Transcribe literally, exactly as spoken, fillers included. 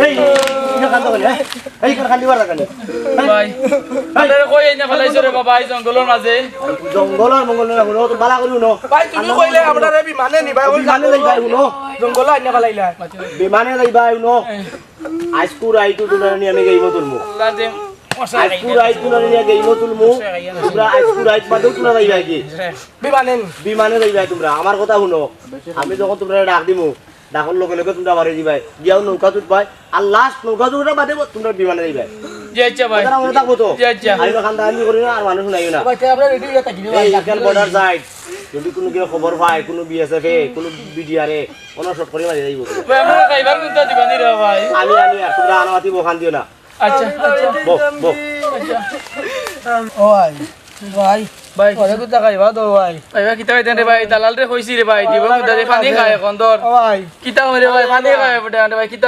এই, ইখান কান্দো কেনে, হ্যাঁ? এই, ইখান কান্দিবার লাগা নি। ভাই, আপনারে কই আইনা ফালাইছো রে বাবা, এই জঙ্গলর মাঝে? জঙ্গল আর মঙ্গল না, হুনো, তো বালা করি হুনো। ভাই, তুমি কইলে আমরারে বিমানে নিবা, ওই বিমানে যাইবায়, হুনো। জঙ্গলো আইনা ফালাইলা। বিমানে যাইবায়, হুনো। আইজকু রাইত তুমরারে নিয়া আমি গেইমো তুলমু। আল্লাহ দে, মশা আইজকু রাইত তুমরারে নিয়া গেইমো তুলমু। তুমরা আইজকু রাইত বাদেউ তুমরা যাইবায় কি? বিমানে নি? বিমানে যাইবায় তুমরা। আমার কথা হুনো। আমি যখন তুমরারে ডাক দিমু, ডাকর লগে লগে তুমরা বারই দিবায়। গিয়াউ নৌকাত উঠবায়। আর last নৌকাত উঠার বাদে তুমরা বিমানে যাইবায়। জি আচ্ছা ভাই। কথাটা মনো থাকবো তো? জি আচ্ছা। আর ইনো কান্দাকান্দি করিও না, আর মানুষ হুনাইও না। ভাই, তে আমরা ready অইয়া থাকি রে ভাই। এই, ইখান border side। যদি কুনু কেউ খবর পায়, কুনু বিএসএফ এ, কুনু বিডিআর এ, অনো shot করি মারি যাইবো। ভাই, আমরারে খাইবার কুন্তা দিবা নি রে ভাই? আমি, আমি, আর তুমরা আনামাতি বখান দিও না। আচ্ছা, আচ্ছা। বও, বও। আচ্ছা। ও ভাই, ভাই, ভাই। ওরে কুন্তা খাইবা দেও ভাই। ভাই, ভাই, কিতা খাইতাম রে ভাই? দালালরে কইছি রে ভাই, দিবো কুন্তা দি, পানি খায় অখন ধর। ও ভাই। কিতা অয় রে ভাই? পানি খায় বেটা রে ভাই, কিতা